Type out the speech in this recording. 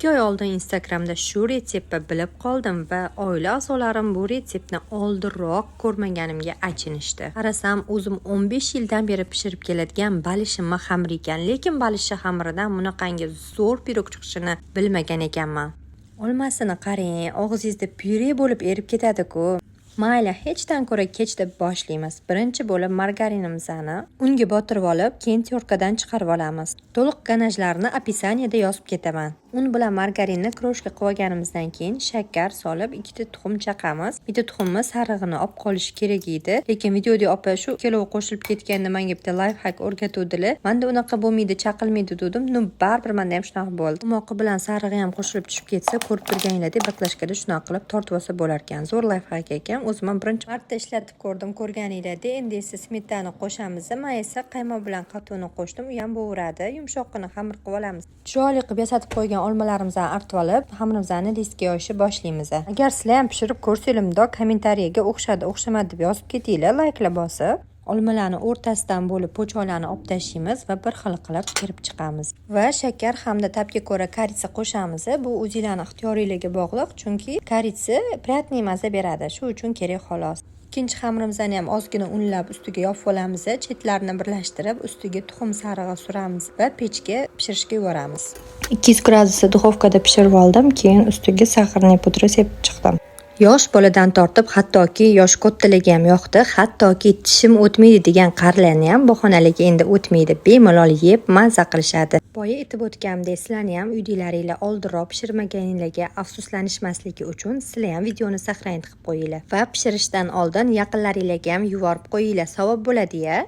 2 oy oldin Instagramda shu retseptni bilib qoldim va oila a'zolarim bu retseptni oldinroq ko'rmaganimga achinishdi. Qarasam, o'zim 15 yildan beri pishirib keladigan balishimni xamiri ekan, lekin balishni xamiridan bunaqangi zo'r pirog chiqishini bilmagan ekanman. Olmasini qarang, og'zingizda pyure bo'lib erib ketadi-ku. Mayli, hechdan ko'ra kech deb boshlaymiz. Birinchi bo'lib margarinimizni unga botirib olib, keyin тёрка dan chiqarib olamiz. To'liq ganajlarni описание da yozib ketaman. Un bilan margarinni крошка qilib olganimizdan keyin shakar solib, ikkita tuxum chaqamiz. Bitta tuxumni sarig'ini olib qolish kerak edi. Lekin videoda opa shu ikkalovi qo'shilib ketganda menga bitta лайфхак o'rgatuvdilar. Manda unaqa bo'lmaydi, chaqilmaydi dedim. Ну, baribir menda ham shunaqa bo'ldi. Umoqi bilan sarig'i ham qo'shilib tushib ketsa, ko'rib turganinglardek баклажка da shunaqa qilib tortib olsa bo'lar ekan. Zo'r лайфхак ekan. O'zim ham birinchi marta ishlatib ko'rdim, ko'rganinglardek. Endi esa smetana qo'shamiz. Men esa qaymoq bilan qatiqni qo'shdim. U ham bo'veradi. Yumshoqqina xamir qilib olamiz. Chiroyli qilib yasatib qo'ygan olmalarimizni artib olib, xamirimizni listga yoyishni boshlaymiz. Agar sizlar ham pishirib ko'rsanglar, mundoq kommentariyaga o'xshadi, o'xshamadi deb yozib ketinglar, layklar bosib. Olmalarni o'rtasidan bo'lib po'choqlarni olib tashlaymiz va bir xil qilib terib chiqamiz. Va shakar hamda ta'bga ko'ra корица qo'shamiz. Bu o'zinglarning ixtiyoriylarga bog'liq, chunki корица приятный maza beradi. Shu uchun kerak xolos. Ikkinchi xamirimizni ham ozgina unlab ustiga yopib olamiz, chetlarini birlashtirib, ustiga tuxum sarig'i suramiz va pechga pishirishga yuboramiz. 200 gradusda духовка da pishirib oldim, keyin ustiga сахарный pudra sepib chiqdim. Yosh boladan tortib hattoki yosh kattalarga ham yoqdi, hattoki tishim o'tmaydi degan qarilarni ham bahonaligi endi o'tmaydi. Bemalol yeb maza qilishadi. Boya aytib o'tganimdek, sizlarni ham uydagilaringlar oldinroq pishirmaganinglarga afsuslanishmasligi uchun sizlar ham videoni сохранить qilib qo'yinglar va pishirishdan oldin yaqinlaringlarga ham yuborib qo'yinglar, savob bo'ladi-ya.